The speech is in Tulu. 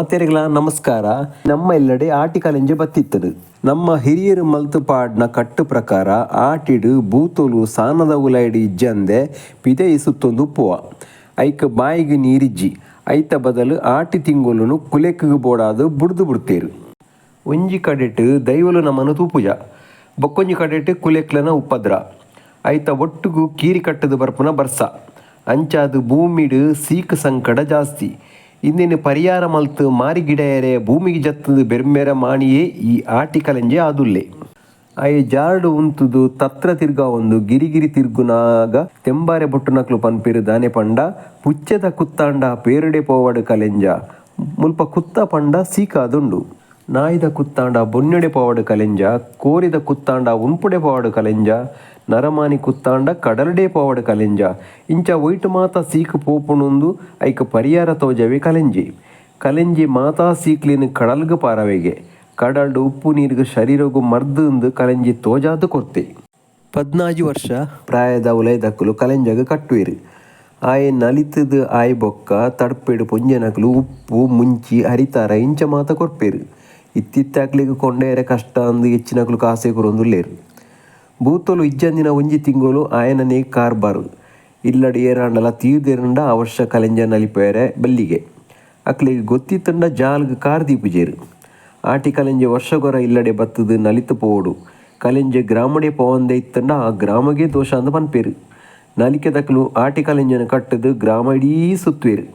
ಮಾತೆರೆಗ್ಲಾ ನಮಸ್ಕಾರ. ನಮ್ಮ ಇಲ್ಲಡೆ ಆಟಿ ಕಲೆಂಜೆ ಬತ್ತಿತ್ತದು. ನಮ್ಮ ಹಿರಿಯರು ಮಲ್ತು ಪಾಡ್ನ ಕಟ್ಟು ಪ್ರಕಾರ ಆಟಿಡ್ ಬೂತೊಲು ಸಾನದ ಉಲೈಡ್ ಇಜ್ಜಂದೆ ಪಿದಯಿ ಸುತ್ತೊಂದು ಉಪ್ಪುವ. ಐಕ್ ಬಾಯಿಗ್ ನೀರಿಜ್ಜಿ. ಐತ ಬದಲು ಆಟಿ ತಿಂಗೊಲುನು ಕುಲೆಕ್ಗ್ ಬೋಡಾದ್ ಬುಡ್ದು ಬುಡ್ತೆರ್. ಒಂಜಿ ಕಡೆಟ್ ದೈವೊಲು ನಮನ್ ತೂಪುಜ. ಬೊಕ್ಕೊಂಜಿ ಕಡೆಟ್ ಕುಲೆಕ್ಲೆನ ಉಪದ್ರ. ಐತ ಒಟ್ಟುಗು ಕೀರಿ ಕಟ್ಟುದು ಬರ್ಪುನ ಬರ್ಸ. ಅಂಚಾದ್ ಭೂಮಿಡ್ ಸೀಕ್ ಸಂಕಡ ಜಾಸ್ತಿ. ಇಂದೆನ್ ಪರಿಯಾರ ಮಲ್ತ್ ಮಾರಿ ಗಿಡಯೆರೆ ಭೂಮಿಗ್ ಜತ್ತ್ ದ್ ಬೆರ್ಮೆರೆ ಮಾಣಿಯೇ ಈ ಆಟಿ ಕಲೆಂಜೆ ಆದುಲ್ಲೆ. ಆಯೆ ಜಾರ್ಡ್ ಉಂತುದು ತತ್ರ ತಿರ್ಗಾವೊಂದು ಗಿರಿ ಗಿರಿ ತಿರ್ಗುನಾಗ ತೆಂಬಾರೆ ಬೊಟ್ಟುನಕ್ಲು ಪನ್ಪೆರ್ ದಾನೆ ಪಂಡ ಪುಚ್ಚೆದ ಕುತ್ತಾಂಡ ಪೇರ್ಡೆ ಪೋವಡ್ ಕಲೆಂಜ ಮುಲ್ಪ ಕುತ್ತ ಪಂಡ ಸೀಕಾದುಂಡು. ನಾಯಿದ ಕುತ್ತಾಂಡ ಬೊನ್ಯೊಡೆ ಪೋವಡ್ ಕಲೆಂಜ, ಕೋರಿದ ಕುತ್ತಾಂಡ ಉನ್ಪುಡೆ ಪೋವಡ್ ಕಲೆಂಜ, ನರಮಾನಿ ಕುತ್ತಾಂಡ ಕಡಲುಡೆ ಪೋವಡ್ ಕಲೆಂಜ ಇಂಚ ಒಯ್ಟ್ ಮಾತ ಸೀಕ್ ಪೋಪುಂಡುಂದು ಐಕ್ ಪರಿಯಾರ ತೋಜಾವೆ ಕಲೆಂಜೆ. ಕಲೆಂಜೆ ಮಾತಾ ಸೀಕ್ಲೆನ್ ಕಡಲ್ಗ್ ಪಾರಾವೆಗೆ. ಕಡಲ್ಡ್ ಉಪ್ಪು ನೀರ್ಗ್ ಶರೀರೊಗು ಮರ್ದ್ ಇಂದ್ ಕಲೆಂಜೆ ತೋಜಾದ್ ಕೊರ್ತೆ. ಪದಿನಾಜಿ ವರ್ಷ ಪ್ರಾಯದ ಉಲಯಿದಕುಲು ಕಲೆಂಜಗ್ ಕಟ್ಟುವೆರ್. ಆಯೆ ನಲಿತ್ ದ್ ಆಯಿಬೊಕ್ಕ ತಡ್ಪೆಡ್ ಪೊಂಜೆನಕುಲು ಉಪ್ಪು, ಮುಂಚಿ, ಅರಿತಾರ ಇಂಚ ಮಾತ ಕೊರ್ಪೆರ್. ಇತ್ತಿತ್ತೆ ಅಕ್ಲೆಗ್ ಕೊಂಡೇರೆ ಕಷ್ಟ ಅಂದ್ ಎಚ್ಚಿನಕುಲು ಕಾಸೇ ಕೊರೊಂದುಲ್ಲೆರ್. ಬೂತೊಲು ಇಜ್ಜಂದಿನ ಒಂಜಿ ತಿಂಗೊಲು ಆಯನನೇ ಕಾರ್ಬಾರ್. ಇಲ್ಲಡ್ ಏರಾಂಡಲ ತೀರ್ದೆರ್ಂಡ ಆ ವರ್ಷ ಕಲೆಂಜ ನಲಿಪಾಯೆರೆ ಬಲ್ಲಿಗೆ. ಅಕ್ಲೆಗ್ ಗೊತ್ತಿತ್ತ್ಂಡ ಜಾಲ್ಗ್ ಕಾರ್ ದೀಪುಜೆರ್. ಆಟಿ ಕಲೆಂಜೆ ವರ್ಷಗೊರ ಇಲ್ಲಡೆ ಬತ್ತ್ ದ್ ನಲಿತ್ ಪೋವೊಡು. ಕಲೆಂಜೆ ಗ್ರಾಮೊಡೆ ಪೋವಂದೆ ಇತ್ತ್ಂಡ ಆ ಗ್ರಾಮೊಗೇ ದೋಷಾಂದ್ ಪನ್ಪೆರ್. ನಲಿಕೆದಕುಲು ಆಟಿ ಕಲೆಂಜನ್ ಕಟ್ಟ್ ದ್ ಗ್ರಾಮ ಇಡೀ ಸುತ್ತುವೆರ್.